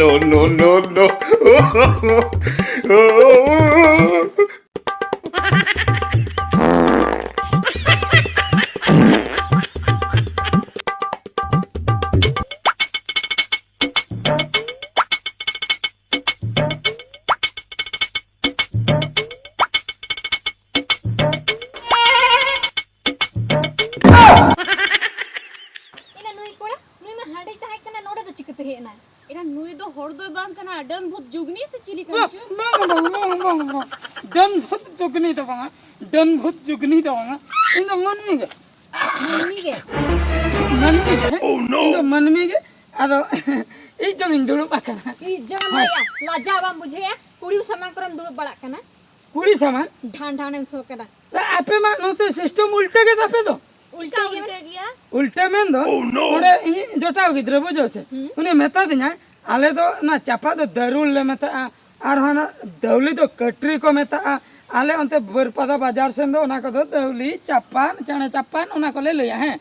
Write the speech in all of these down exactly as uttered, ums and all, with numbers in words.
No, no, no, no. ᱮᱱᱟ ᱱᱩᱭ ᱠᱚᱲᱟ, ᱱᱩᱭ ᱢᱟ ᱦᱟᱸᱰᱮᱭ ᱛᱟᱦᱮᱸ ᱠᱟᱱᱟ, ᱱᱚᱰᱮ ᱫᱚ ᱪᱤᱠᱟᱹᱛᱮ ᱦᱮᱡ ᱮᱱᱟᱭ? ᱮᱱᱟ ᱱᱩᱭ ᱫᱚ ᱦᱚᱲ ᱫᱚᱭ ᱵᱟᱝ ᱠᱟᱱᱟ, ᱰᱟᱹᱱ ᱵᱷᱩᱛ ᱡᱩᱜᱽᱱᱤ ᱥᱮ ᱪᱤᱞᱤ ᱠᱟᱱ ᱵᱟᱝ, ᱪᱚ? ᱵᱟᱝ, ᱵᱟᱝ, ᱵᱟᱝ, ᱵᱟᱝ, ᱵᱟᱝ᱾ ᱰᱟᱹᱱ ᱵᱷᱩᱛ ᱡᱩᱜᱽᱱᱤ ᱫᱚ ᱵᱟᱝᱟ, ᱰᱟᱹᱱ ᱵᱷᱩᱛ ᱡᱩᱜᱽᱱᱤ ᱫᱚ ᱵᱟᱝᱟ᱾ ᱤᱧ ᱫᱚ ᱢᱟᱹᱱᱢᱤ ᱜᱮ᱾ ᱢᱟᱹᱱᱢᱤ ᱜᱮ? ᱢᱟᱹᱱᱢᱤ ᱜᱮ? ᱤᱧ ᱫᱚ ᱢᱟᱹᱱᱢᱤ ᱜᱮ᱾ ᱟᱫᱚ ᱤᱡ ᱡᱚᱝ ᱤᱧ ᱫᱩᱲᱩᱵ ᱟᱠᱟᱱᱟ᱾ ᱤᱡ ᱡᱚᱝ ᱮᱢ ᱞᱟᱹᱭᱟ, ᱞᱟᱡᱟ ᱵᱟᱢ ᱵᱩᱡᱷᱟᱹᱣᱟ? ᱠᱩᱲᱤ ᱥᱟᱢᱟᱝ ᱠᱚᱨᱮᱢ ᱫᱩᱲᱩᱵ ᱵᱟᱲᱟᱜ ᱠᱟᱱᱟ᱾ ᱠᱩᱲᱤ ᱥᱟᱢᱟᱝ? ᱰᱷᱟᱱ ᱰᱷᱟᱱ ᱮᱢ ᱥᱚ ᱠᱟᱱᱟ᱾ ᱟᱯᱮ ᱢᱟ ᱱᱚᱛᱮ system ᱩᱞᱴᱟᱹ ᱜᱮ ᱛᱟᱯᱮ ᱫᱚ᱾ ᱩᱞᱴᱟᱹ ᱜᱮ᱾ ᱩᱞᱴᱟᱹ ᱢᱮᱱ ᱫᱚ, ᱚᱸᱰᱮ ᱤᱧᱤᱡ ᱡᱚᱴᱟᱣ ᱜᱤᱫᱽᱨᱟᱹ, ᱵᱩᱡᱷᱟᱹᱣ ᱥᱮ, ᱦᱩᱸ᱾ ᱩᱱᱤ ᱢᱮᱛᱟ ᱫᱤᱧᱟᱭ, "ᱟᱞᱮ ᱫᱚ ᱚᱱᱟ ᱪᱟᱯᱟ ᱫᱚ ᱫᱟᱹᱨᱩᱞ ᱞᱮ ᱢᱮᱛᱟᱜᱼᱟ, ᱟᱨ ᱦᱟᱱᱟ ᱫᱟᱹᱣᱞᱤ ᱫᱚ ᱠᱟᱹᱴᱨᱤ ᱠᱚ ᱢᱮᱛᱟᱜᱼᱟ, ᱟᱞᱮ ᱚᱱᱛᱮ ᱵᱟᱹᱨᱯᱟᱫᱟ ᱵᱟᱡᱟᱨ ᱥᱮᱱ ᱫᱚ ᱚᱱᱟ ᱠᱚᱫᱚ ᱫᱟᱹᱣᱞᱤ, ᱪᱟᱯᱟᱱ, ᱪᱮᱬᱮ ᱪᱟᱯᱟᱱ, ᱚᱱᱟ ᱠᱚᱞᱮ ᱞᱟᱹᱭᱟ, ᱦᱮᱸ᱾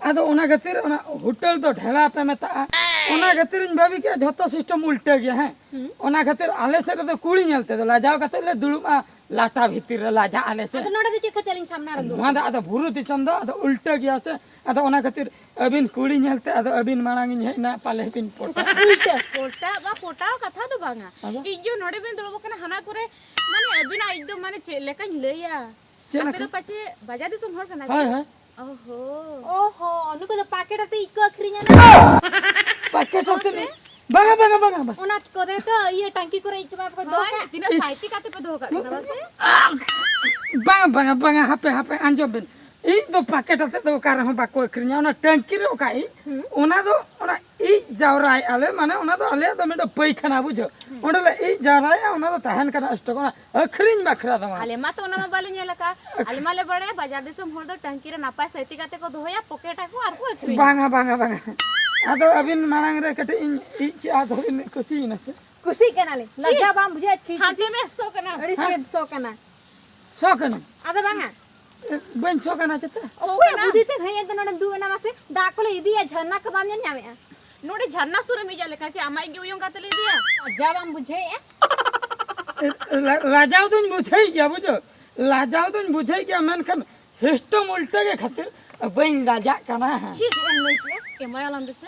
ᱟᱫᱚ ᱚᱱᱟ ᱠᱷᱟᱹᱛᱤᱨ ᱚᱱᱟ ᱦᱳᱴᱮᱞ ᱫᱚ ᱰᱷᱮᱞᱟ ᱯᱮ ᱢᱮᱛᱟᱜᱼᱟ, ᱚᱱᱟ ᱠᱷᱟᱹᱛᱤᱨ ᱤᱧ ᱵᱷᱟᱹᱵᱤ ᱠᱮᱜᱼᱟ ᱡᱷᱚᱛᱚ system ᱩᱞᱴᱟᱹ ᱜᱮᱭᱟ, ᱦᱮᱸ᱾ ᱦᱩᱸ᱾ ᱚᱱᱟ ᱠᱷᱟᱹᱛᱤᱨ ᱟᱞᱮ ᱥᱮᱫ ᱨᱮᱫᱚ ᱠᱩᱲᱤ ᱧᱮᱞ ᱛᱮᱫᱚ ᱞᱟᱡᱟᱣ ᱠᱟᱛᱮ ᱞᱮ ᱫᱩᱲᱩᱵᱼᱟ ᱞᱟᱴᱟ ᱵᱷᱤᱛᱤᱨ ᱨᱮ, ᱞᱟᱡᱟᱜ ᱟᱞᱮ ᱥᱮ᱾ ᱟᱫᱚ ᱱᱚᱰᱮ ᱫᱚ ᱪᱮᱫ ᱠᱷᱟᱹᱛᱤᱨ ᱟᱹᱞᱤᱧ ᱥᱟᱢᱱᱟ ᱨᱮ ᱫᱩᱲᱩᱵ? ᱱᱚᱣᱟ ᱫᱚ ᱟᱫᱚ ᱵᱩᱨᱩ ᱫᱤᱥᱚᱢ ᱫᱚ ᱟᱫᱚ ᱩᱞᱴᱟᱹ ᱜᱮᱭᱟ ᱥᱮ, ᱟᱫᱚ ᱚᱱᱟ ᱠᱷᱟᱹᱛᱤᱨ ᱟᱹᱵᱤᱱ ᱠᱩᱲᱤ ᱧᱮᱞᱛᱮ ᱟᱫᱚ ᱟᱹᱵᱤᱱ ᱢᱟᱲᱟᱝ ᱤᱧ ᱦᱮᱡ ᱮᱱᱟ, ᱯᱟᱞᱮ ᱵᱤᱱ ᱯᱚᱴᱟᱜ᱾ ᱩᱞᱴᱟᱹ? ᱯᱚᱴᱟᱜ ᱵᱟ ᱯᱚᱴᱟᱣ ᱠᱟᱛᱷᱟ ᱫᱚ ᱵᱟᱝᱟ᱾ ᱟᱫᱚ? ᱤᱧ ᱫᱚ ᱱᱚᱰᱮ ᱵᱤᱱ ᱫᱩᱲᱩᱵ ᱟᱠᱟᱱᱟ, ᱦᱟᱱᱟ ᱠᱚᱨᱮ, ᱢᱟᱱᱮ, ᱟᱹᱵᱤᱱᱟᱜ ᱤᱧ ᱫᱚ, ᱢᱟᱱᱮ, ᱪᱮᱫ ᱞᱮᱠᱟᱧ ᱞᱟᱹᱭᱟ? ᱪᱮᱫ ᱟᱯᱮ ᱞᱮᱠᱟ? ᱫᱚ ᱯᱟᱪᱮ ᱵᱟᱡᱟᱨ ᱫᱤᱥᱚᱢ ᱦᱚᱲ ᱠᱟᱱᱟ ᱯᱮ? ᱦᱳᱭ, ᱦᱳᱭ᱾ ᱚᱦᱚ᱾ ᱚᱦᱚ, ᱱᱩᱠᱩ ᱫᱚ ᱯᱟᱠᱮᱴ ᱟᱛᱮ ᱤᱡ ᱠᱚ ᱟᱹᱠᱷᱨᱤᱧᱟ ᱱᱟ? ᱯᱟᱠᱮᱴ ᱟᱛᱮ ᱦᱮᱸ ᱥᱮ? ᱱᱤᱡ? ᱵᱟᱝᱟ, ᱵᱟᱝᱟ, ᱵᱟᱝᱟ, ᱵᱟᱝᱟ᱾ ᱚᱱᱟ ᱠᱚᱨᱮ ᱠᱚ ᱤᱭᱟᱹ ᱴᱟᱝᱠᱤ ᱠᱚᱨᱮ ᱤᱡ ᱠᱚ ᱵᱟᱠᱚ ᱫᱚᱦᱚ ᱦᱳᱭ, ᱠᱟᱜ? ᱛᱤᱱᱟᱹᱜ ᱤᱥ᱾ ᱥᱟᱭᱛᱤ ᱠᱟᱛᱮ ᱯᱮ ᱫᱚᱦᱚ ᱠᱟᱜ ᱠᱟᱱᱟ ᱵᱟᱥᱮ? ᱵᱟᱝᱟ, ᱵᱟᱝᱟ, ᱵᱟᱝᱟ, ᱦᱟᱯᱮ, ᱦᱟᱯᱮ, ᱟᱸᱡᱚᱢ ᱵᱮᱱ᱾ ᱤᱧ ᱫᱚ ᱯᱟᱠᱮᱴ ᱟᱛᱮ ᱫᱚ ᱚᱠᱟ ᱨᱮᱦᱚᱸ ᱵᱟᱠᱚ ᱟᱹᱠᱷᱨᱤᱧᱟ, ᱚᱱᱟ ᱴᱟᱝᱠᱤ ᱨᱮ ᱚᱠᱟ ᱤᱡ, ᱦᱩᱸ᱾ ᱚᱱᱟ ᱫᱚ, ᱚᱱᱟ ᱤᱡ ᱡᱟᱣᱨᱟᱭᱮᱫᱼᱟ ᱞᱮ, ᱢᱟᱱᱮ ᱚᱱᱟ ᱫᱚ ᱟᱞᱮᱭᱟᱜ ᱫᱚ ᱢᱤᱫᱴᱮᱱ ᱯᱟᱹᱭᱠᱷᱟᱱᱟ, ᱵᱩᱡᱷᱟᱹᱣ? ᱦᱩᱸ᱾ ᱚᱸᱰᱮ ᱞᱮ ᱤᱡ ᱡᱟᱣᱨᱟᱭᱮᱫᱼᱟ, ᱚᱱᱟ ᱫᱚ ᱛᱟᱦᱮᱱ ᱠᱟᱱᱟ ᱥᱴᱚᱠ, ᱚᱱᱟ ᱟᱹᱠᱷᱨᱤᱧ ᱵᱟᱠᱷᱨᱟ ᱫᱚ ᱵᱟᱝ᱾ ᱟᱞᱮ ᱢᱟ ᱛᱚ ᱚᱱᱟ ᱢᱟ ᱵᱟᱞᱮ ᱧᱮᱞ ᱟᱠᱟᱫ᱾ ᱟᱞᱮ ᱢᱟᱞᱮ ᱵᱟᱲᱟᱭᱟ ᱵᱟᱡᱟᱨ ᱫᱤᱥᱚᱢ ᱦᱚᱲ ᱫᱚ ᱴᱟᱝᱠᱤ ᱨᱮ ᱱᱟᱯᱟᱭ ᱥᱟᱹᱭᱛᱤ ᱠᱟᱛᱮ ᱠᱚ ᱫᱚᱦᱚᱭᱟ, ᱯᱚᱠᱮᱴ ᱟᱠᱚ ᱟᱨ ᱠᱚ ᱟᱹᱠᱷᱨᱤᱧᱟ᱾ ᱵᱟᱝᱟ, ᱵᱟᱝᱟ, ᱵᱟᱝᱟ᱾ ᱟᱫᱚ ᱟᱹᱵᱤᱱ ᱢᱟᱲᱟᱝ ᱨᱮ ᱠᱟᱹᱴᱤᱡ ᱤᱧ ᱤᱡ ᱠᱮᱜᱼᱟ, ᱟᱫᱚ ᱵᱤᱱ ᱠᱩᱥᱤᱭᱮᱱᱟ ᱥᱮ? ᱠᱩᱥᱤᱜ ᱠᱟᱱᱟᱞᱮ᱾ ᱪᱤ? ᱞᱟᱡᱟ ᱵᱟᱢ ᱵᱩᱡᱷᱟᱹᱣᱟ? ᱪᱷᱤ, ᱪᱷᱤ, ᱦᱟᱱᱛᱮ ᱪᱷᱤ᱾ ᱢᱮ, ᱥᱚ ᱠᱟᱱᱟ᱾ ᱟᱹᱲᱤᱥ ᱜᱮ ᱦᱮᱸ? ᱥᱚ ᱠᱟᱱᱟ᱾ ᱥᱚ ᱠᱟᱱᱟ᱾ ᱟᱫᱚ ᱵᱟᱝᱟ, ᱵᱟᱹᱧ ᱥᱚ ᱠᱟᱱᱟ ᱪᱮᱛᱟ᱾ ᱚᱠᱚᱭᱟᱜ ᱵᱩᱫᱷᱤ ᱛᱮᱢ ᱦᱮᱡ ᱮᱱᱛᱮ ᱱᱚᱰᱮᱢ ᱫᱩᱲᱩᱵ ᱮᱱᱟ ᱢᱟᱥᱮ? ᱫᱟᱜ ᱠᱚᱞᱮ ᱤᱫᱤᱭᱟ, ᱡᱷᱟᱨᱱᱟ ᱠᱚ ᱵᱟᱢ ᱧᱮᱞ ᱧᱟᱢᱮᱜᱼᱟ? ᱱᱚᱰᱮ ᱡᱷᱟᱨᱱᱟ ᱥᱩᱨ ᱨᱮ ᱢᱤᱫ ᱡᱟᱭᱜᱟ ᱞᱮᱠᱟ ᱪᱮ ᱟᱢᱟᱜ ᱜᱮ ᱩᱭᱩᱝ ᱠᱟᱛᱮ ᱞᱮ ᱤᱫᱤᱭᱟ? ᱞᱟᱡᱟᱣ ᱵᱟᱢ ᱵᱩᱡᱷᱟᱹᱣᱮᱜᱼᱟ? ᱞᱟ-, ᱞᱟᱡᱟᱣ ᱫᱚᱧ ᱵᱩᱡᱷᱟᱹᱣᱮᱫ ᱜᱮᱭᱟ, ᱵᱩᱡᱷᱟᱹᱣ, ᱞᱟᱡᱟᱣ ᱫᱚᱧ ᱵᱩᱡᱷᱟᱹᱣᱮᱫ ᱜᱮᱭᱟ, ᱢᱮᱱᱠᱷᱟᱱ system ᱩᱞᱴᱟᱹ ᱜᱮ ᱠᱷᱟᱹᱛᱤᱨ ᱵᱟᱹᱧ ᱞᱟᱡᱟᱜ ᱠᱟᱱᱟ᱾ ᱪᱮᱫ ᱮᱢ ᱞᱟᱹᱭ ᱠᱮᱜᱼᱟ? ᱮᱢᱟᱭᱟᱞᱟᱝ ᱫᱮᱥᱮ᱾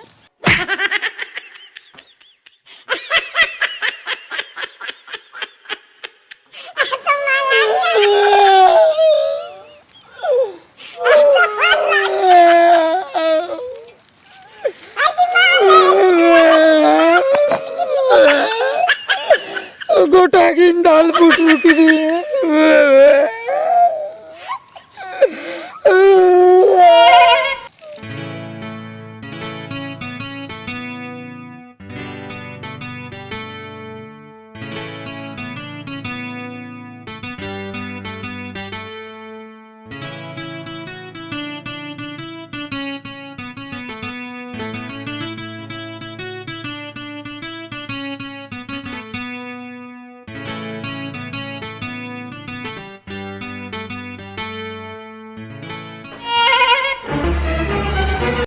ᱜᱚᱴᱟ ᱜᱤᱧ ᱫᱟᱞ ᱯᱩᱴᱩᱨ ᱠᱮᱫᱮᱭᱟ᱾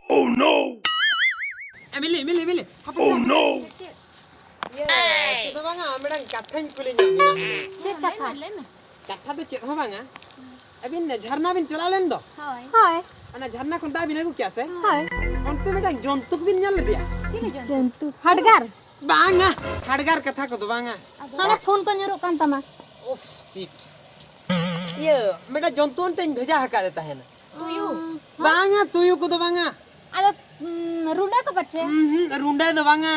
Oh no! ᱮ, ᱢᱤᱞᱤ, ᱢᱤᱞᱤ, ᱢᱤᱞᱤ, ᱦᱟᱯᱮ ᱥᱮ, ᱦᱟᱯᱮ ᱥᱮ᱾ Oh no! ᱤᱭᱟᱹ, ᱪᱮᱫ ᱦᱚᱸ ᱵᱟᱝᱟ, ᱢᱤᱫᱴᱟᱝ ᱠᱟᱛᱷᱟᱧ ᱠᱩᱞᱤ ᱧᱚᱜ ᱢᱮᱭᱟ᱾ ᱪᱮᱫ ᱠᱟᱛᱷᱟ? ᱞᱟᱹᱭ ᱢᱮ, ᱞᱟᱹᱭ ᱢᱮ᱾ ᱠᱟᱛᱷᱟ ᱫᱚ ᱪᱮᱫ ᱦᱚᱸ ᱵᱟᱝᱟ᱾ ᱟᱹᱵᱤᱱ ᱡᱷᱟᱨᱱᱟ ᱵᱤᱱ ᱪᱟᱞᱟᱣ ᱞᱮᱱ ᱫᱚ? ᱦᱳᱭ᱾ ᱦᱳᱭ᱾ ᱚᱱᱟ ᱡᱷᱟᱨᱱᱟ ᱠᱷᱚᱱ ᱫᱟᱜ ᱵᱤᱱ ᱟᱹᱜᱩ ᱠᱮᱜᱼᱟ ᱥᱮ? ᱦᱳᱭ᱾ ᱚᱱᱛᱮ ᱢᱤᱫᱴᱟᱝ ᱡᱚᱱᱛᱩᱠ ᱵᱤᱱ ᱧᱮᱞ ᱞᱮᱫᱮᱭᱟ? ᱪᱤᱞᱤ ᱡᱚᱱᱛᱩᱠ? ᱡᱚᱱᱛᱩᱠ᱾ ᱦᱟᱰᱜᱟᱨ? ᱵᱟᱝᱟ, ᱦᱟᱰᱜᱟᱨ ᱠᱟᱛᱷᱟ ᱠᱚᱫᱚ ᱵᱟᱝᱟ᱾ ᱟᱫᱚ? ᱦᱟᱱᱮ ᱯᱷᱳᱱ ᱠᱚ ᱧᱩᱨᱩᱜ ᱠᱟᱱ ᱛᱟᱢᱟ᱾ ᱩᱯᱷ, shit᱾ ᱤᱭᱟᱹ, ᱢᱤᱫᱴᱟᱝ ᱡᱚᱱᱛᱩ ᱚᱱᱛᱮᱧ ᱵᱷᱮᱡᱟ ᱟᱠᱟᱫᱮ ᱛᱟᱦᱮᱱᱟ᱾ ᱛᱩᱭᱩ? ᱵᱟᱝᱟ, ᱛᱩᱭᱩ ᱠᱚᱫᱚ ᱵᱟᱝᱟ᱾ ᱟᱫᱚ, ᱩᱸ, ᱨᱩᱸᱰᱟᱹ ᱠᱚ ᱯᱟᱪᱮ? ᱩᱸᱦᱩᱸ, ᱨᱩᱸᱰᱟᱹ ᱫᱚ ᱵᱟᱝᱟ᱾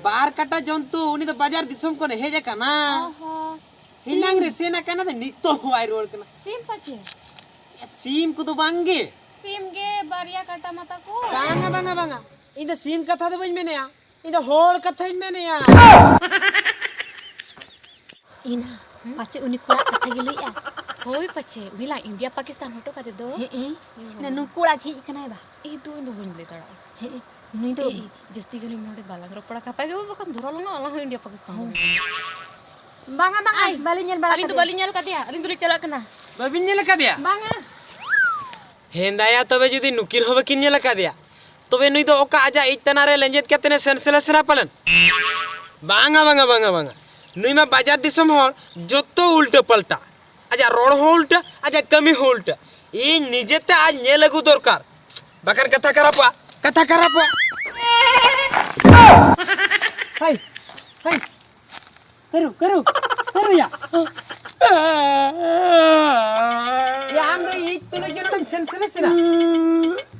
ᱵᱟᱨ ᱠᱟᱴᱟ ᱡᱚᱱᱛᱩ, ᱩᱱᱤ ᱫᱚ ᱵᱟᱡᱟᱨ ᱫᱤᱥᱚᱢ ᱠᱷᱚᱱᱮ ᱦᱮᱡ ᱟᱠᱟᱱᱟ᱾ ᱚ ᱦᱚᱸ᱾ ᱦᱮᱱᱟᱝ ᱨᱮ ᱥᱤᱢ᱾ ᱥᱮᱱ ᱟᱠᱟᱱᱟ, ᱟᱫᱚ ᱱᱤᱛᱚᱜ ᱦᱚᱸ ᱵᱟᱭ ᱨᱩᱣᱟᱹᱲ ᱠᱟᱱᱟ᱾ ᱥᱤᱢ ᱯᱟᱪᱮ? ᱥᱤᱢ ᱠᱚᱫᱚ ᱵᱟᱝ ᱜᱮ᱾ ᱥᱤᱢ ᱜᱮ, ᱵᱟᱨᱭᱟ ᱠᱟᱴᱟ ᱢᱟ ᱛᱟᱠᱚ᱾ ᱵᱟᱝᱟ, ᱵᱟᱝᱟ, ᱵᱟᱝᱟ᱾ ᱤᱧ ᱫᱚ ᱥᱤᱢ ᱠᱟᱛᱷᱟ ᱫᱚ ᱵᱟᱹᱧ ᱢᱮᱱᱮᱜᱼᱟ᱾ ᱤᱧ ᱫᱚ ᱦᱚᱲ ᱠᱟᱛᱷᱟᱧ ᱢᱮᱱᱮᱜᱼᱟ᱾ ᱤᱱᱟ, ᱦᱩᱸ? ᱯᱟᱪᱮ ᱩᱱᱤ ᱠᱚᱲᱟ ᱠᱟᱛᱷᱟ ᱜᱮ ᱞᱟᱹᱭᱮᱜᱼᱟ᱾ ᱦᱳᱭ ᱯᱟᱪᱷᱮ, ᱩᱱᱤ ᱞᱟᱝ ᱤᱱᱰᱤᱭᱟ ᱯᱟᱠᱤᱥᱛᱟᱱ ᱦᱚᱴᱚ ᱠᱟᱫᱮ ᱫᱚ᱾ ᱦᱮᱸ, ᱦᱮᱸ᱾ ᱦᱩᱸ᱾ ᱱᱩᱠᱩ ᱚᱲᱟᱜ ᱜᱮ ᱦᱮᱡ ᱠᱟᱱᱟᱭ ᱵᱟ᱾ ᱤᱧ ᱫᱚ, ᱤᱧ ᱫᱚ ᱵᱟᱹᱧ ᱞᱟᱹᱭ ᱫᱟᱲᱮᱭᱟᱜᱼᱟ᱾ ᱦᱮᱸ, ᱱᱩᱭ ᱫᱚ ᱮ, ᱮ, ᱡᱟᱹᱥᱛᱤ ᱜᱷᱟᱹᱲᱤᱡ ᱱᱚᱰᱮ ᱵᱟᱞᱟᱝ ᱨᱚᱯᱚᱲᱟ, ᱠᱷᱟᱯᱟᱭ ᱜᱮ ᱵᱟᱠᱷᱟᱱ ᱫᱷᱚᱨᱚ ᱞᱟᱝᱟ, ᱟᱞᱟᱝ ᱦᱚᱸ ᱤᱱᱰᱤᱭᱟ ᱯᱟᱠᱤᱥᱛᱟᱱ ᱦᱚᱸ᱾ ᱵᱚᱱ᱾ ᱵᱟᱝᱟ, ᱵᱟᱝᱟ, ᱟᱭ, ᱵᱟᱹᱞᱤᱧ ᱧᱮᱞ ᱵᱟᱲᱟ ᱟᱹᱞᱤᱧ ᱫᱚ ᱠᱟᱫᱮᱭᱟ᱾ ᱵᱟᱹᱞᱤᱧ ᱧᱮᱞ ᱠᱟᱫᱮᱭᱟ, ᱟᱹᱞᱤᱧ ᱫᱚᱞᱤᱧ ᱪᱟᱞᱟᱜ ᱠᱟᱱᱟ᱾ ᱵᱟᱹᱵᱤᱱ ᱧᱮᱞ ᱟᱠᱟᱫᱮᱭᱟ? ᱵᱟᱝᱟ᱾ ᱦᱮᱸᱫᱟᱭᱟ, ᱛᱚᱵᱮ ᱡᱩᱫᱤ ᱱᱩᱠᱤᱱ ᱦᱚᱸ ᱵᱟᱹᱠᱤᱱ ᱧᱮᱞ ᱟᱠᱟᱫᱮᱭᱟ, ᱛᱚᱵᱮ ᱱᱩᱭ ᱫᱚ ᱚᱠᱟ ᱟᱡᱟᱜ ᱤᱡ ᱛᱟᱱᱟ ᱨᱮ ᱞᱮᱸᱡᱮᱫ ᱠᱟᱛᱮ ᱮ ᱥᱮᱱ ᱥᱮᱞᱮ ᱥᱮᱱᱟ ᱯᱟᱞᱮᱱ? ᱵᱟᱝᱟ, ᱵᱟᱝᱟ, ᱵᱟᱝᱟ, ᱵᱟᱝᱟ᱾ ᱱᱩᱭ ᱢᱟ ᱵᱟᱡᱟᱨ ᱫᱤᱥᱚᱢ ᱦᱚᱲ, ᱡᱚᱛᱚ ᱩᱞᱴᱟᱹ ᱯᱟᱞᱴᱟ᱾ ᱟᱡᱟᱜ ᱨᱚᱲ ᱦᱚᱸ ᱩᱞᱴᱟᱹ, ᱟᱡᱟᱜ ᱠᱟᱹᱢᱤ ᱦᱚᱸ ᱩᱞᱴᱟᱹ᱾ ᱤᱧ ᱱᱤᱡᱮᱛᱮ ᱟᱡ ᱧᱮᱞ ᱟᱹᱜᱩ ᱫᱚᱨᱠᱟᱨ, ᱵᱟᱠᱷᱟᱱ ᱠᱟᱛᱷᱟ ᱠᱷᱟᱨᱟᱯᱚᱜᱼᱟ, ᱠᱟᱛᱷᱟ ᱠᱷᱟᱨᱟᱯᱚᱜᱼᱟ᱾ ᱦᱟᱭ, ᱦᱟᱭ, ᱠᱟᱹᱨᱩ, ᱠᱟᱹᱨᱩ, ᱠᱟᱹᱨᱩᱭᱟ᱾ ᱭᱟ, ᱟᱢ ᱫᱚ ᱤᱧ ᱛᱩᱞᱩᱡ ᱜᱮ ᱱᱚᱰᱮᱢ ᱥᱮᱱ ᱥᱮᱞᱮᱥ ᱮᱱᱟ?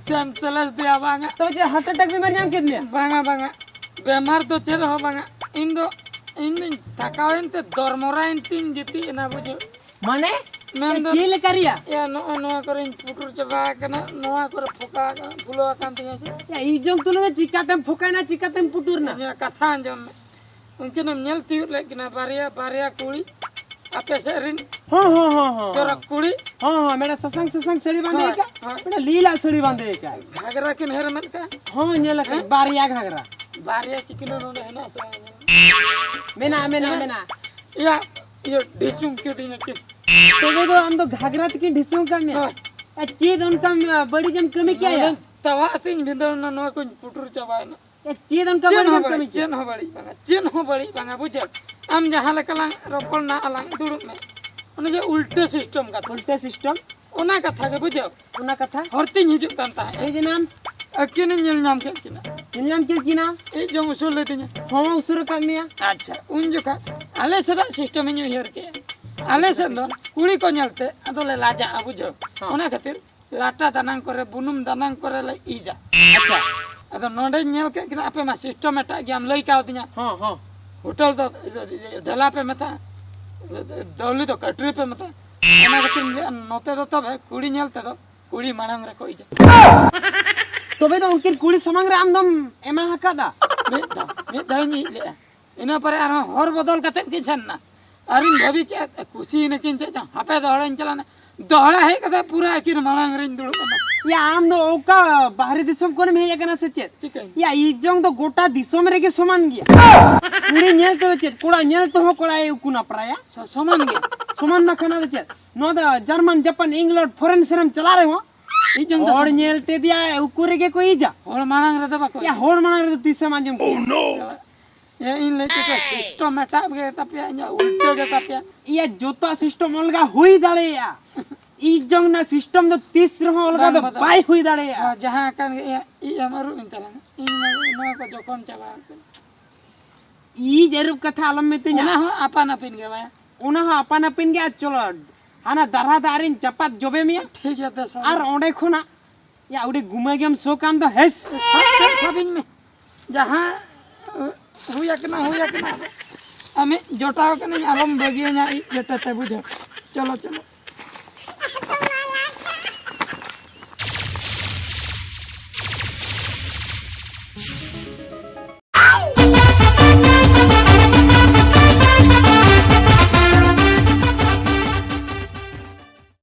ᱥᱮᱱ ᱥᱮᱞᱮᱥ ᱫᱮᱭᱟ ᱵᱟᱝᱟ᱾ ᱛᱚᱵᱮ ᱪᱮᱫ heart attack ᱵᱤᱢᱟᱨ ᱧᱟᱢ ᱠᱮᱫ ᱢᱮᱭᱟ? ᱵᱟᱝᱟ, ᱵᱟᱝᱟ, ᱵᱮᱢᱟᱨ ᱫᱚ ᱪᱮᱫ ᱦᱚᱸ ᱵᱟᱝᱟ᱾ ᱤᱧ ᱫᱚ, ᱤᱧ ᱫᱚᱧ ᱛᱷᱟᱠᱟᱣᱮᱱ ᱛᱮ ᱫᱚᱨᱢᱚᱨᱟᱭᱮᱱ ᱛᱤᱧ ᱜᱤᱛᱤᱡ ᱮᱱᱟ, ᱵᱩᱡᱷᱟᱹᱣ᱾ ᱢᱟᱱᱮ? ᱢᱮᱱᱫᱚ ᱪᱮᱫ ᱞᱮᱠᱟ ᱨᱮᱭᱟᱜ? ᱭᱟ, ᱱᱚᱜᱼᱚ ᱱᱚᱣᱟ ᱠᱚᱨᱮᱧ ᱯᱩᱴᱩᱨ ᱪᱟᱵᱟ ᱟᱠᱟᱱᱟ, ᱱᱚᱣᱟ ᱠᱚᱨᱮ ᱯᱷᱚᱠᱟ ᱟᱠᱟᱱᱟ, ᱯᱷᱩᱞᱟᱹᱣ ᱟᱠᱟᱱ ᱛᱤᱧᱟ ᱥᱮ᱾ ᱭᱟ, ᱤᱡᱚᱝ ᱛᱩᱞᱟᱹ ᱫᱚ ᱪᱤᱠᱟᱛᱮᱢ ᱯᱷᱚᱠᱟᱭᱮᱱᱟ, ᱪᱤᱠᱟᱛᱮᱢ ᱯᱩᱴᱩᱨᱱᱟ? ᱤᱧᱟᱹᱜ ᱠᱟᱛᱷᱟ ᱟᱸᱡᱚᱢ ᱢᱮ᱾ ᱩᱱᱠᱤᱱᱮᱢ ᱧᱮᱞ ᱛᱤᱭᱳᱜ ᱞᱮᱫ ᱠᱤᱱᱟ, ᱵᱟᱨᱭᱟ, ᱵᱟᱨᱭᱟ ᱠᱩᱲᱤ, ᱟᱯᱮ ᱥᱮᱫ ᱨᱤᱱ ᱦᱚᱸ, ᱦᱚᱸ, ᱦᱚᱸ, ᱦᱚᱸ᱾ ᱪᱚᱨᱚᱠ ᱠᱩᱲᱤ᱾ ᱦᱚᱸ, ᱦᱚᱸ, ᱢᱮᱰᱟ ᱥᱟᱥᱟᱝ ᱥᱟᱥᱟᱝ ᱥᱟᱹᱲᱤ ᱵᱟᱸᱫᱮ ᱦᱳᱭ, ᱟᱠᱟᱫ, ᱦᱳᱭ᱾ ᱢᱮᱰᱟ ᱞᱤᱞᱟᱜ ᱥᱟᱹᱲᱤ ᱵᱟᱸᱫᱮ ᱟᱠᱟᱫ᱾ ᱜᱷᱟᱜᱽᱨᱟ ᱠᱤᱱ ᱦᱮᱨᱢᱮᱫ ᱠᱟᱜ᱾ ᱦᱚᱸ, ᱧᱮᱞ ᱟᱠᱟᱫ, ᱦᱮᱸ? ᱵᱟᱨᱭᱟ ᱜᱷᱟᱜᱽᱨᱟ᱾ ᱵᱟᱨᱭᱟ ᱪᱤᱠᱤᱱᱟ ᱱᱚᱰᱮ ᱦᱮᱱᱟᱜ ᱥᱮ ᱵᱟᱝ? ᱢᱮᱱᱟᱜᱼᱟ, ᱢᱮᱱᱟᱜᱼᱟ, ᱦᱮᱸ? ᱢᱮᱱᱟᱜᱼᱟ᱾ ᱤᱭᱟ, ᱤᱭᱟᱹ, ᱰᱷᱤᱥᱩᱢ ᱠᱤᱫᱤᱧᱟ ᱠᱤᱱ᱾ ᱛᱚᱵᱮ ᱫᱚ ᱟᱢ ᱫᱚ ᱜᱷᱟᱜᱽᱨᱟ ᱛᱮᱠᱤᱱ ᱰᱷᱤᱥᱩᱢ ᱟᱠᱟᱫ ᱢᱮᱭᱟ? ᱦᱳᱭ᱾ ᱟᱨ ᱪᱮᱫ ᱚᱱᱠᱟᱢ, ᱟ, ᱵᱟᱹᱲᱤᱡ ᱮᱢ ᱠᱟᱹᱢᱤ ᱠᱮᱜᱼᱟ ᱭᱟ? ᱱᱚᱰᱮᱧ ᱛᱟᱣᱟᱜ ᱟᱛᱤᱧ ᱵᱷᱤᱸᱫᱟᱹᱲ ᱮᱱᱟ, ᱱᱚᱣᱟ ᱠᱚᱧ ᱯᱩᱴᱩᱨ ᱪᱟᱵᱟᱭᱮᱱᱟ᱾ ᱮ, ᱪᱮᱫ ᱚᱱᱠᱟ ᱪᱮᱫ ᱵᱟᱹᱲᱤᱡ ᱦᱚᱸ ᱮᱢ ᱵᱟᱹᱲᱤᱡ, ᱠᱟᱹᱢᱤ ᱠᱮᱜᱼᱟ? ᱪᱮᱫ ᱦᱚᱸ ᱵᱟᱹᱲᱤᱡ ᱵᱟᱝᱟ, ᱪᱮᱫ ᱦᱚᱸ ᱵᱟᱹᱲᱤᱡ ᱵᱟᱝᱟ, ᱵᱩᱡᱷᱟᱹᱣ? ᱟᱢ ᱡᱟᱦᱟᱸ ᱞᱮᱠᱟ ᱞᱟᱝ ᱨᱚᱯᱚᱲ ᱱᱟ ᱟᱞᱟᱝ, ᱫᱩᱲᱩᱵ ᱢᱮ᱾ ᱚᱱᱮ ᱡᱮ ᱩᱞᱴᱟᱹ system ᱠᱟᱛᱷᱟ᱾ ᱩᱞᱴᱟᱹ system? ᱚᱱᱟ ᱠᱟᱛᱷᱟ ᱜᱮ, ᱵᱩᱡᱷᱟᱹᱣ? ᱚᱱᱟ ᱠᱟᱛᱷᱟ? ᱦᱚᱨᱛᱤᱧ ᱦᱤᱡᱩᱜ ᱠᱟᱱ ᱛᱟᱦᱮᱸᱫ᱾ ᱦᱮᱡ ᱮᱱᱟᱢ? ᱟᱹᱠᱤᱱᱤᱧ ᱧᱮᱞ ᱧᱟᱢ ᱠᱮᱫ ᱠᱤᱱᱟ᱾ ᱧᱮᱞ ᱧᱟᱢ ᱠᱮᱫ ᱠᱤᱱᱟ? ᱤᱡ ᱡᱚᱝ ᱩᱥᱩᱞ ᱞᱤᱫᱤᱧᱟ᱾ ᱦᱚᱸ, ᱩᱥᱩᱞ ᱟᱠᱟᱫ ᱢᱮᱭᱟ᱾ ᱟᱪᱪᱷᱟ, ᱩᱱ ᱡᱚᱠᱷᱟ ᱟᱞᱮ ᱥᱮᱫᱟᱜ system ᱤᱧ ᱩᱭᱦᱟᱹᱨ ᱠᱮᱜᱼᱟ᱾ ᱟᱞᱮ ᱥᱮᱫ ᱫᱚ ᱠᱩᱲᱤ ᱠᱚ ᱧᱮᱞᱛᱮ ᱟᱫᱚ ᱞᱮ ᱞᱟᱡᱟᱜᱼᱟ, ᱵᱩᱡᱷᱟᱹᱣ? ᱦᱚᱸ᱾ ᱚᱱᱟ ᱠᱷᱟᱹᱛᱤᱨ ᱞᱟᱴᱟ ᱫᱟᱱᱟᱝ ᱠᱚᱨᱮ, ᱵᱩᱱᱩᱢ ᱫᱟᱱᱟᱝ ᱠᱚᱨᱮ ᱞᱮ ᱤᱡᱟ᱾ ᱟᱪᱪᱷᱟ᱾ ᱟᱫᱚ ᱱᱚᱰᱮᱧ ᱧᱮᱞ ᱠᱮᱫ ᱠᱤᱱᱟ, ᱟᱯᱮ ᱢᱟ system ᱮᱴᱟᱜ ᱜᱮᱭᱟᱢ ᱞᱟᱹᱭ ᱠᱟᱣᱫᱤᱧᱟ᱾ ᱦᱚᱸ, ᱦᱚᱸ᱾ ᱦᱳᱴᱮᱞ ᱫᱚ ᱰᱷᱮᱞᱟ ᱯᱮ ᱢᱮᱛᱟᱜᱼᱟ, ᱫᱟᱹᱣᱞᱤ ᱫᱚ ᱠᱟᱹᱴᱨᱤ ᱯᱮ ᱢᱮᱛᱟᱜᱼᱟ᱾ ᱚᱱᱟ ᱠᱷᱟᱹᱛᱤᱨ ᱤᱧ ᱞᱟᱹᱭᱟ, ᱱᱚᱛᱮ ᱫᱚ ᱛᱚᱵᱮ ᱠᱩᱲᱤ ᱧᱮᱞ ᱛᱮᱫᱚ ᱠᱩᱲᱤ ᱢᱟᱲᱟᱝ ᱨᱮᱠᱚ ᱤᱡᱟ᱾ ᱛᱚᱵᱮ ᱫᱚ ᱩᱱᱠᱤᱱ ᱠᱩᱲᱤ ᱥᱟᱢᱟᱝ ᱨᱮ ᱟᱢ ᱫᱚᱢ ᱮᱢᱟ ᱟᱠᱟᱫᱟ? ᱢᱤᱫ ᱫᱷᱟᱣ, ᱢᱤᱫ ᱫᱷᱟᱣ ᱤᱧ ᱤᱡ ᱞᱮᱜᱼᱟ᱾ ᱤᱱᱟᱹ ᱯᱚᱨᱮ ᱟᱨᱦᱚᱸ ᱦᱚᱨ ᱵᱚᱫᱚᱞ ᱠᱟᱛᱮᱫ ᱠᱤᱱ ᱥᱮᱱ ᱮᱱᱟ᱾ ᱟᱨᱤᱧ ᱵᱷᱟᱹᱵᱤ ᱠᱮᱫᱼᱟ, ᱠᱩᱥᱤᱭᱮᱱᱟ ᱠᱤᱱ ᱪᱮᱫ ᱪᱚᱝ, ᱦᱟᱯᱮ ᱫᱚᱦᱲᱟᱧ ᱪᱟᱞᱟᱣ ᱮᱱᱟ᱾ ᱫᱚᱦᱲᱟ ᱦᱮᱡ ᱠᱟᱛᱮ ᱯᱩᱨᱟᱹ ᱟᱹᱠᱤᱱ ᱢᱟᱲᱟᱝ ᱨᱤᱧ ᱫᱩᱲᱩᱵ ᱮᱱᱟ᱾ ᱭᱟ, ᱟᱢ ᱫᱚ ᱚᱠᱟ ᱵᱟᱦᱨᱮ ᱫᱤᱥᱚᱢ ᱠᱷᱚᱱᱮᱢ ᱦᱮᱡ ᱟᱠᱟᱱᱟ ᱥᱮ ᱪᱮᱫ? ᱪᱤᱠᱟᱹᱧ? ᱭᱟ, ᱤᱡᱚᱝ ᱫᱚ ᱜᱚᱴᱟ ᱫᱤᱥᱚᱢ ᱨᱮᱜᱮ ᱥᱚᱢᱟᱱ ᱜᱮᱭᱟ᱾ ᱠᱩᱲᱤ ᱧᱮᱞ ᱛᱮᱫᱚ ᱪᱮᱫ, ᱠᱚᱲᱟ ᱧᱮᱞ ᱛᱮᱦᱚᱸ ᱠᱚᱲᱟᱭ ᱩᱠᱩ ᱱᱟᱯᱨᱟᱭᱟ᱾ ᱥᱚ-, ᱥᱚᱢᱟᱱ ᱜᱮᱭᱟ᱾ ᱥᱚᱢᱟᱱ ᱢᱟ ᱠᱷᱟᱱᱟ ᱫᱚ ᱪᱮᱫ? ᱱᱚᱣᱟ ᱫᱚ ᱡᱟᱨᱢᱟᱱ, ᱡᱟᱯᱟᱱ, ᱤᱝᱞᱚᱱᱰ, ᱯᱷᱚᱨᱮᱱ ᱥᱮᱱᱮᱢ ᱪᱟᱞᱟᱣ ᱨᱮᱦᱚᱸ, ᱤᱧ ᱡᱚᱝ ᱫᱚ ᱦᱚᱲ ᱥᱚᱢᱟᱱ᱾ ᱧᱮᱞ ᱛᱮᱫᱮᱭᱟ ᱩᱠᱩ ᱨᱮᱜᱮ ᱠᱚ ᱤᱡᱟ᱾ ᱦᱚᱲ ᱢᱟᱲᱟᱝ ᱨᱮᱫᱚ ᱵᱟᱠᱚ ᱭᱟ, ᱤᱡᱟ᱾ ᱦᱚᱲ ᱢᱟᱲᱟᱝ ᱨᱮᱫᱚ ᱛᱤᱥᱮᱢ ᱟᱸᱡᱚᱢ ᱠᱮᱫᱟ? ᱭᱟ, ᱤᱧ ᱞᱟᱹᱭ ᱛᱮᱫᱚ system ᱮᱴᱟᱜ ᱜᱮ ᱛᱟᱯᱮᱭᱟ, ᱤᱧᱟᱹᱜ ᱩᱞᱴᱟᱹ ᱜᱮ ᱛᱟᱯᱮᱭᱟ᱾ ᱤᱭᱟ, ᱡᱚᱛᱚᱣᱟᱜ system ᱚᱞᱜᱟ ᱦᱩᱭ ᱫᱟᱲᱮᱭᱟᱜᱼᱟ᱾ ᱤᱡ ᱡᱚᱝ ᱨᱮᱱᱟᱜ system ᱫᱚ ᱛᱤᱥ ᱨᱮᱦᱚᱸ ᱚᱞᱜᱟ ᱵᱟᱝ ᱫᱚ ᱵᱚᱫᱚᱞ᱾ ᱵᱟᱭ ᱦᱩᱭ ᱫᱟᱲᱮᱭᱟᱜᱼᱟ᱾ ᱦᱚᱸ, ᱡᱟᱦᱟᱸ ᱠᱟᱱ ᱜᱮ, ᱤᱭᱟᱹ, ᱤᱡ ᱮᱢ ᱟᱹᱨᱩᱵ ᱮᱱ ᱛᱟᱞᱟᱝᱟ᱾ ᱤᱧ ᱱᱚᱣᱟ ᱠᱚ ᱡᱚᱠᱷᱚᱱ ᱪᱟᱵᱟ ᱟᱠᱟᱱᱟ᱾ ᱤᱡ ᱟᱹᱨᱩᱵ ᱠᱟᱛᱷᱟ ᱟᱞᱚᱢ ᱢᱤᱛᱟᱹᱧᱟ᱾ ᱚᱱᱟ ᱦᱚᱸ ᱟᱯᱟᱱ ᱟᱹᱯᱤᱱ ᱜᱮ ᱵᱟᱭᱟ᱾ ᱚᱱᱟ ᱦᱚᱸ ᱟᱯᱟᱱ ᱟᱹᱯᱤᱱ ᱜᱮ᱾ ᱟᱨ ᱪᱚᱞᱚ, ᱦᱟᱱᱟ ᱫᱟᱨᱦᱟ ᱫᱟᱜ ᱨᱤᱧ ᱪᱟᱯᱟᱫ ᱡᱚᱵᱮ ᱢᱮᱭᱟ᱾ ᱴᱷᱤᱠ ᱜᱮᱭᱟ, ᱵᱮᱥ᱾ ᱟᱨ ᱚᱸᱰᱮ ᱠᱷᱚᱱᱟᱜ, ᱭᱟ, ᱟᱹᱰᱤ ᱜᱩᱢᱟᱹ ᱜᱮᱢ ᱥᱚ ᱠᱟᱱ ᱫᱚ, ᱦᱮᱥ᱾ ᱥᱟᱵ, ᱥᱟᱵ, ᱥᱟᱵᱤᱧ ᱢᱮ᱾ ᱡᱟᱦᱟᱸ, ᱦᱩᱭ ᱟᱠᱟᱱᱟ, ᱦᱩᱭ ᱟᱠᱟᱱᱟ᱾ ᱟᱢᱤᱡ ᱡᱚᱴᱟᱣ ᱠᱟᱹᱱᱟᱹᱧ, ᱟᱞᱚᱢ ᱵᱟᱹᱜᱤᱭᱟᱹᱧᱟ ᱤᱡ ᱡᱚᱴᱟ ᱛᱮ, ᱵᱩᱡᱷᱟᱹᱣ᱾ ᱪᱚᱞᱚ, ᱪᱚᱞᱚ᱾